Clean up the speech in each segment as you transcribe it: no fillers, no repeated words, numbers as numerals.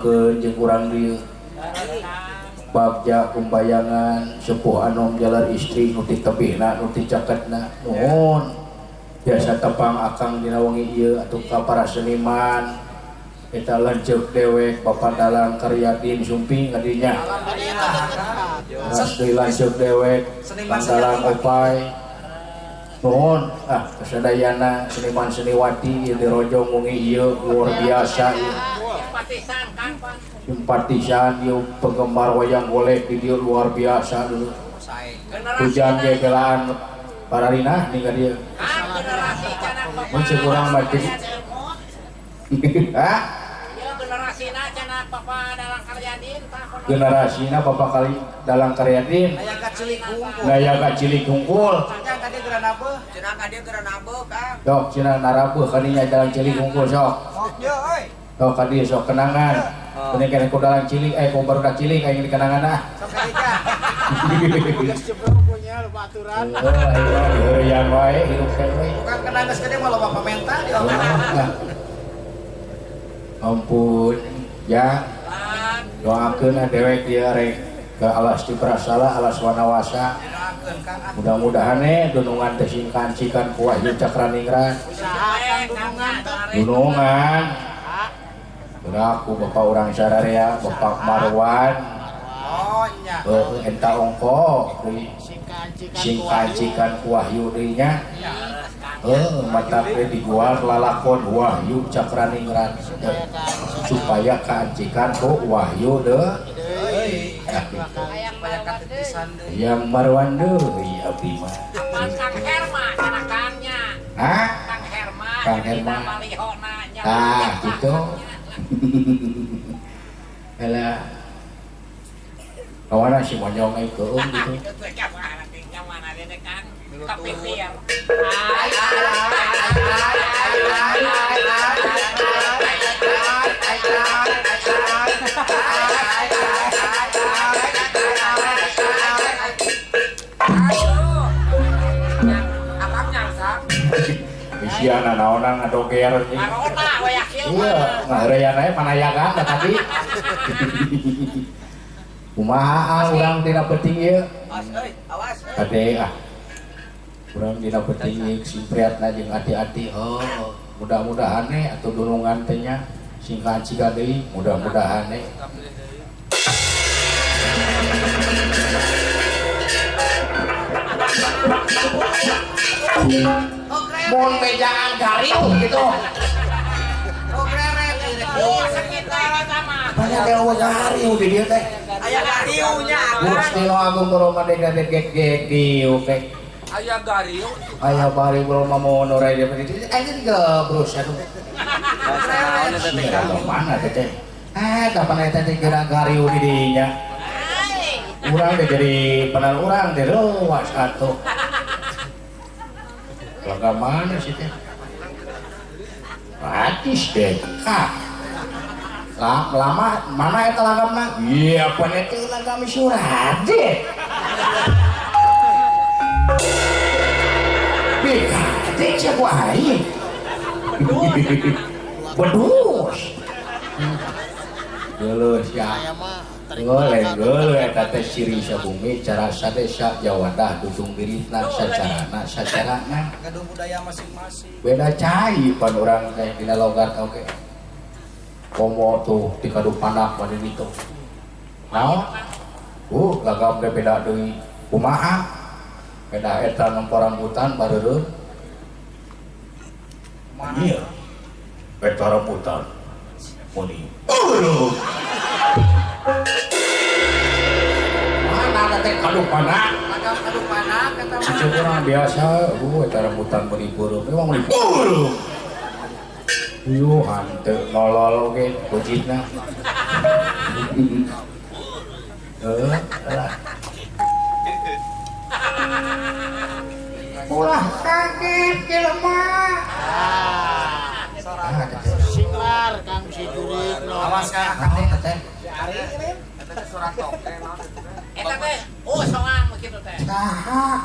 Ke jeung urang dieu Bagja kumbayangan sepuh anom jalar istri nu ti tebihna nu ti caketna nuhun biasa tepang akang dina wengi ieu atuh ka para seniman eta lanceuk dewek Bapak Dalang Karyadin Sumping kadinya ras deui lanceuk dewek Kang Dalang Opay nuhun ah kasadayana seniman seniwati ieu dirojong wengi ieu luar biasa ieu. Simpatisan ieu penggemar wayang golek di dieu luar biasa dulu. Hujan ge belaan pararinah nih ka dieu. Mun cek urang mah teh. Hah? Generasina Bapak kali Dalang Karyadin. Aya ka cilik hungkul. Aya ka cilik hungkul. Cenah ka dieu geura nabeuh. Cenah ka dieu geura nabeuh, Kang. Sok cenah narabeuh kadinya dalang cilik hungkul sok. Sok ye euy. Sok ka dieu sok kenangan. Mending kene ku dalang cilik ku barudak cilik aing dikenangan ah. Sok ka dieu. Geus jeblok punya lupa aturan. Heuh, aing wae hirup teh we. Bukan kenang geus gede mah loba pamenta di Ampun ya. Doakeun ah dewek ieu rek ke alas Ciprasala, alas Wanawasa. Mudah-mudahan dunungan teh sing kancikan ku Wahyu Cakraningrat. Dunungan. Gerak ku bapak urang sararea, Bapak Marwan. Oh nya. Heuh, eta ongko deui. Sing kancikan ku Wahyu deui nya. Heuh, mata teh diguar lalakon Wahyu Cakraningrat supaya kancikan ku Wahyu deui. Yang Marwan deui abdi mah. Kang Herma cenah Kangnya. Hah? Kang Herma. Kang Herma. Ah, gitu. Elah. Kawana si monyong euy keueung gitu. Kapipir. Isiana naonan ngadoger nih. Iya, ngaheureuyan aya panayagan da tadi. Kumaha urang dina peuting ieu? Awas euy, awas. Kade ah. Urang dina peuting ieu sing priatna jeung ati-ati heuh. Mudah-mudahan we atuh dunungan teh nya sing kancikan deui, mudah-mudahan we. Mun mejaan gariuh gitu. Oh, sekitar kita mah. Banyak yang eueuh gariuh di dieu teh. Aya gariuhnya. Gusti nu agung kumaha deg deg deg dieu teh. Aya gariuh. Aya bari belum mau norai dia begitu. Anjing gebrus aduh. Mana teh teh? Kapan eta teh geura gariuh di dinya? Urang teh jadi penal urang teh leuwas atuh. Laga mana sih teh? Gratis deh. Kak. Lama mana eta lagamna? Iya, pan eta lagam Surade. Bikade sia ku aing. Bedus. Geuleuh sia. Geuleuh geuleuh eta teh ciri sabumi carasa teh sajawadah dudung biritna sacarana sacarana. Gaduh budaya masing-masing. Beda cai pan urang teh dina logat oge. Komo tuh di kadupanak mah di ditu. Naon? Lagam teh beda deui. Kumaha? Beda eta nempo rambutan bareureum. Iya. Eta rambutan. Muni. Aduh. Mana teh kadupanak? Lagam kadupanak eta mah. Cicing urang biasa, eta rambutan meuni beureum. Memang meuni beureum. Uyuh hanteu nolol oge kujitna. Lah. Ulah kaget jelema. Singlar Kang si jurik no. Awas Kang. Naon teh? Si Ari ini eta teh surat toke naon eta teh. Eta teh oh soang kitu teh. Saha?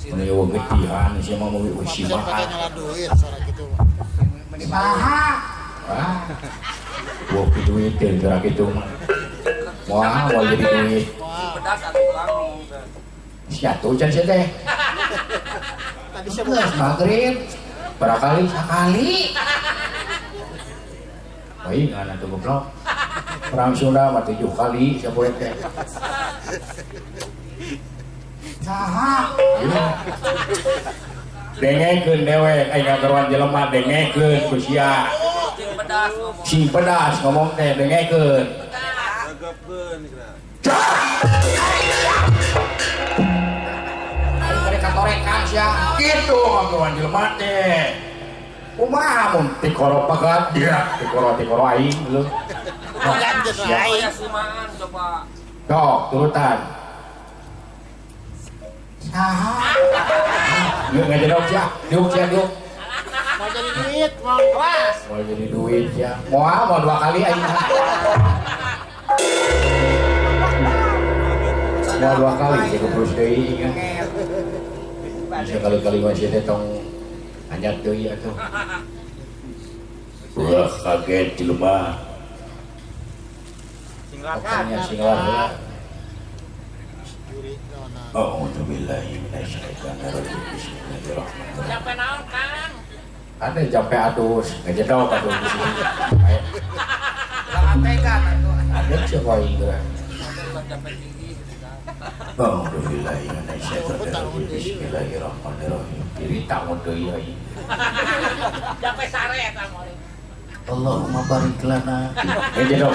Meni eueuh getihan sia mah meuli usi mah. Pakai nyala duit suara gitu mah. Saha? Wah, duit gerak itu mah. Wah, mau jadi duit. Pedas atuh Kang. Siatu can sia teh. Tadi saya Geus maghrib. Barangkali sakali. Baik, atuh goblok. Perang Sunda mah 7 kali sapoe teh. Saha? Dengekeun dewek aing ngageroan jelema dengekeun ku sia. Sing pedas ngomong. Sing pedas ngomong teh dengekeun. Gagapkeun geura. Aing bade katorekan sia. Kitu ngageroan jelema teh. Kumaha mun tikoro pegat dia, tikoro-tikoro aing leuh. Aya simaan coba. Sok turutan. Saha? Yuk ngajedog sia, diuk sia diuk. Mau jadi duit, mau. Awas. Mau jadi duit ya. Moal mau 2 kali aing. Mau 2 kali jadi terus deui ingat. Bisa kali-kali masih teh tong anyar deui atuh. Wah kaget jelema. Pokoknya singlar heula. A'udzubillahi minasyaitonirrajim. Bismillahirrahmanirrahim. Sampai naon Kang? Ada jampe adus, ngejedok atuh di sini. Lah atekan atuh. Ada siapa aing geura. Sampai tinggi gitu kan. A'udzubillahi minasyaitonirrajim. Bismillahirrahmanirrahim. Diri tangun deui aing. Sampai sare eta moal. Allahumma barik lana. Ngejedok.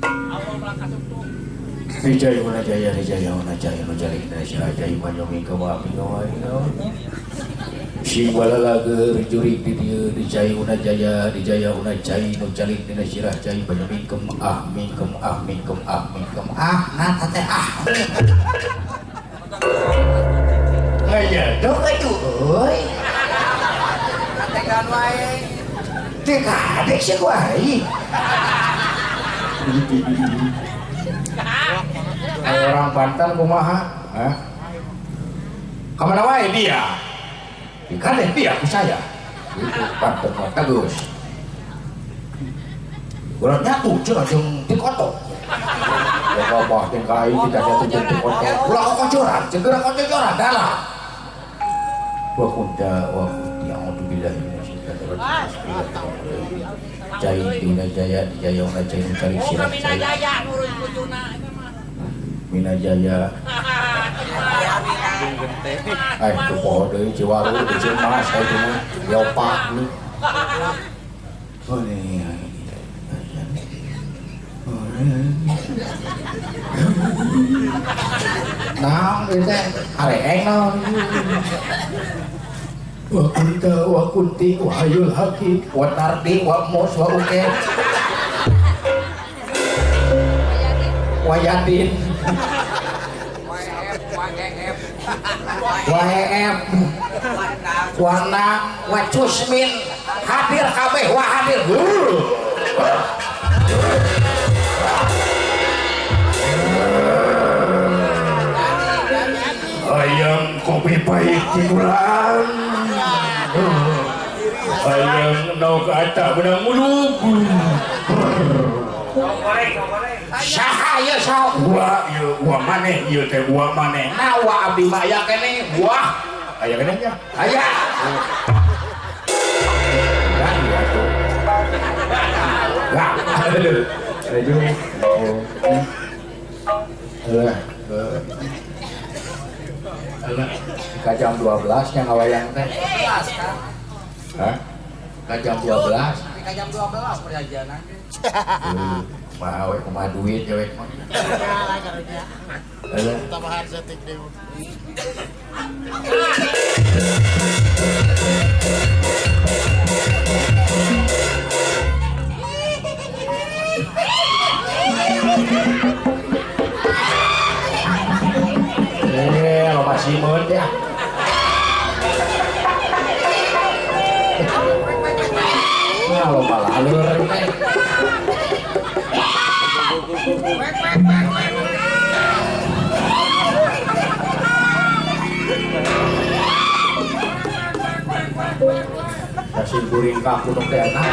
Allah melangkah suntuk. Rijaya una jaya rijaya una jaya nujali Indonesia jaya manyomi kawa kawa sing walalage jurig di dieu dijaya una jaya dijaya una jaya nujali Indonesia jaya manyomi kem ah mingkem ah mingkem ah mingkem ah nah teh ah ngajedog atuh euy Kategan wae. Teh kadek sia ku aing. Orang Banten kumaha? Hah? Kamana wae dia? Dikadeh dia ku saya. Itu Banten mah tegas. Urang nyatu cenah jeung tikotok. Ya babah jeung ka aing tidak nyatu jeung tikotok. Ulah kokocoran, jeung geura kococoran dalah. Wa kunta wa kunti a'udzu billahi minasyaitonir rajim. Bismillahirrahmanirrahim. Jaya dina jaya jaya una jaya cari Oh, sirah kami jaya. jaya ngurus bojona eta mah. Mina jaya. Eh, tuh poho deui Ciwaru di Cimas itu mah Yopak lu. Oh ini. Naon ieu teh? Areeng naon? Wa kunta wa kunti wa hayul hakim wa tardi wa mus wa uke wa yatin Wa F wa E F. wa EF wa na wa cusmin hadir kabeh wa hadir. Ayam kopi pahit tikulan ayam nauk atak benang muluk saha ieu saha wa ieu wa maneh ieu teh wa maneh nah wa abdi mah aya keneh wah aya keneh nya aya kan ya tuh lah aduh aduh alah alah ka jam 12 nya ngawayang teh 11 kan. Hah? Ka jam 12 Ka jam 12 perjanjianan. Kumaha we kumaha duit we mah. Alah. Tambahan setik deui. Loba simeun ya. Nah, loba laleur teh. Kasih guring ka aku teh enak.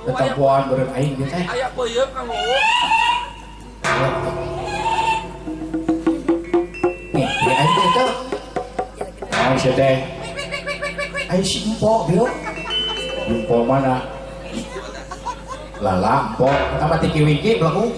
Ketempuan beureum aing teh. Aya peuyeum Kang Uu. Nih, di aing teh teu. Naon sia teh? Ai si empok bieu. Empok mana? Lala empok, eta mah tiki wiki belagu.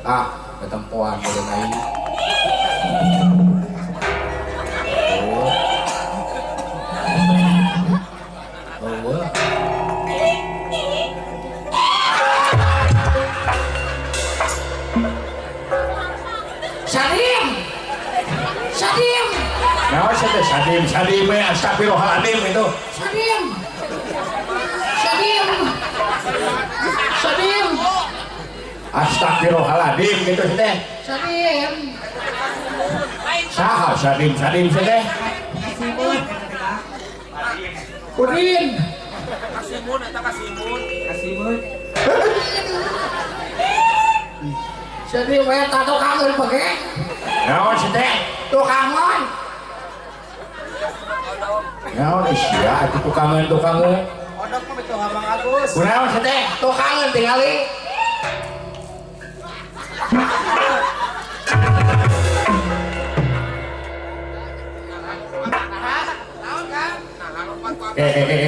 Ah, ketempuan beureum aing. Eueuh. Sadim. Sadim. Naon sia teh Sadim, Sadim we astagfirullahaladzim itu. Sadim. Sadim. Sadim. Astagfirullahaladzim gitu sih teh. Sadim. Saha Sadim, Sadim sih teh. Udin. Kasimun eta kasimun. Kasimun. Sadim we ta tukangeun bege. Naon sih teh? Tukangan. Naon sia atuh tukangeun-tukangeun. Odok mah betul Abang Agus. Kunaon sih teh? Tukangeun tingali.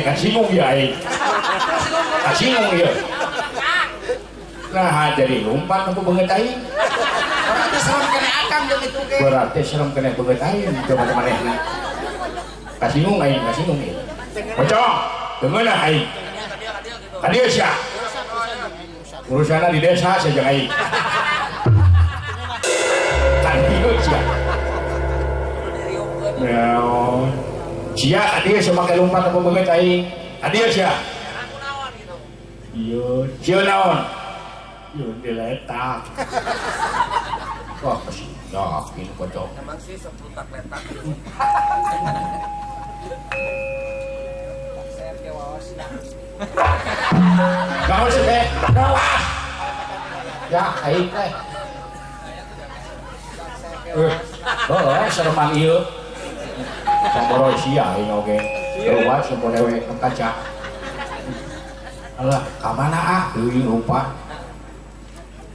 Kasinggung ya aing. Kasinggung ya. Nah, jadi lompat aku beungeut aing. Berarti serem kena akang jeung itu ge. Berarti serem kena beungeut aing coba manehna. Kasinggung aing, kasinggung ieu. Pocong, deungeunah aing. Ka dieu sia. Urusanna di desa sia jeung aing. Ka dieu sia. Naon? Sia ka dieu sia make lompat aku beungeut aing. Ka dieu sia. Ieu, sia naon? Ieu diletak. Wah, yakin pocong. Emang sih sepuluh tak letak. Kamu sih teh, rawas. Ya, aing teh. Oh, sereman ieu. Pamboroy sia aing oge. Rawas sampun dewe kaca. Alah, ka mana ah? Deui lupa.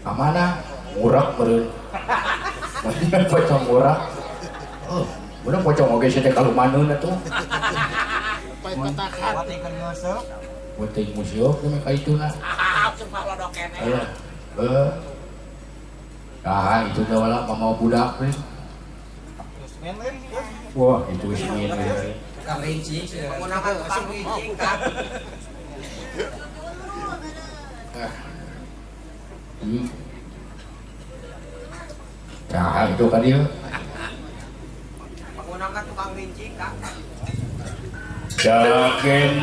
Ka mana? Ngurek meureun. Pocong ngurek. Oh, bener pocong oge sia teh kalumaneun atuh. Pait patahan. Penting museum kami ka itu lah. Ayo, nah itu dah lah mama budak nih. Wah itu ismin. Tukang rincing, menggunakan tukang rincing kan. Nah itu kan dia. Menggunakan tukang rincing kan. Jagen.